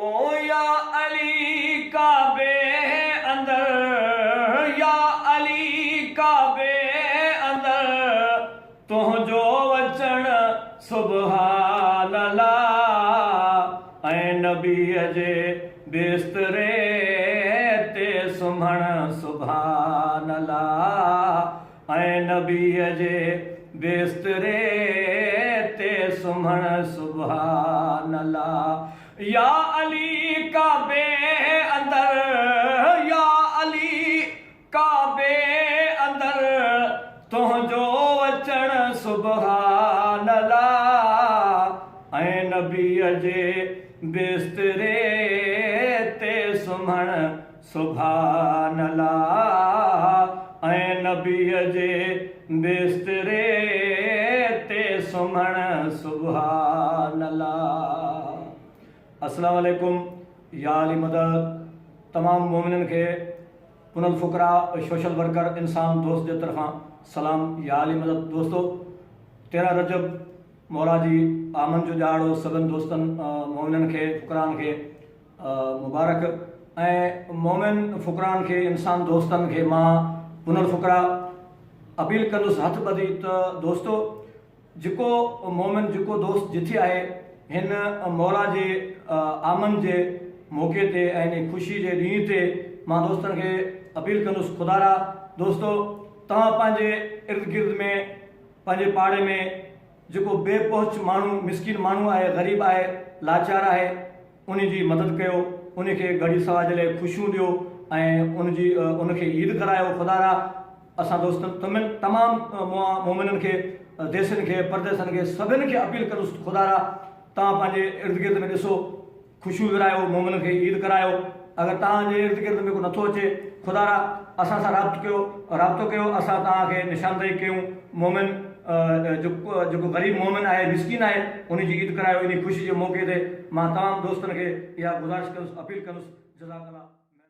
او يا علي ڪعبي اندر يا علي ڪعبي اندر تنهنجو اچڻ سبحان الله ۽ نبيء جي بستري تي سمهڻ سبحان الله ۽ نبيء جي بستري تي سمهڻ سبحان الله يا علي ڪعبي اندر يا علي ڪعبي اندر تنهنجو اچڻ سبحان الله ۽ نبيء جي بستري تي سمهڻ سبحان الله ۽ نبيء جي بستري تي سمهڻ سبحان الله. السلام عليڪم يا علي مدد تمام مومنن کي پنهل فقراء سوشل ورڪر انسان دوست جي طرفان سلام يا علي مدد دوستو 13 رجب مولا جي آمد جو ڏهاڙو سڀن دوستن مومنن کي فقرائن کي مبارڪ ۽ مومن فقرائن کي انسان دوستن کي مان پنهل فقراء اپيل ڪندس هٿ ٻڌي ته دوستو جيڪو مومن جيڪو دوست جٿي آهي هن مولا جي آمد جي موقعي تي ۽ ان خوشي جي ڏينهن تي مان دوستن کي اپيل ڪندس خدارا دوستو توهان پنهنجي ارد گرد ۾ پنهنجي پاڙي ۾ جيڪو بي پهچ ماڻهو مسڪين ماڻهو آهي غريب آهي لاچار آهي ان جي مدد ڪيو ان کي گهڙي سوا جي لاء خوشيون ڏيو ۽ ان جي ان کي عيد ڪرايو خدارا اسان دوستن تمن تمام مومنن کي ديسين کي پرديسن کي سڀن کي اپيل ڪندس خدارا توهان پنهنجي ارد گرد ۾ ڏسو خوشيون ورهايو مومنن کي عيد ڪرايو اگر توهان جي ارد گرد ۾ ڪو نٿو اچي خدارا اسان سان رابطو ڪيو رابطو ڪيو اسان توهان کي نشاندهي ڪيون مومن جيڪو غريب مومن آهي مسڪين آهي ان جي عيد ڪرايو انهي خوشي جي موقعي تي مان تمام دوستن کي اها گذارش ڪندس اپيل ڪندس جزاڪ الله.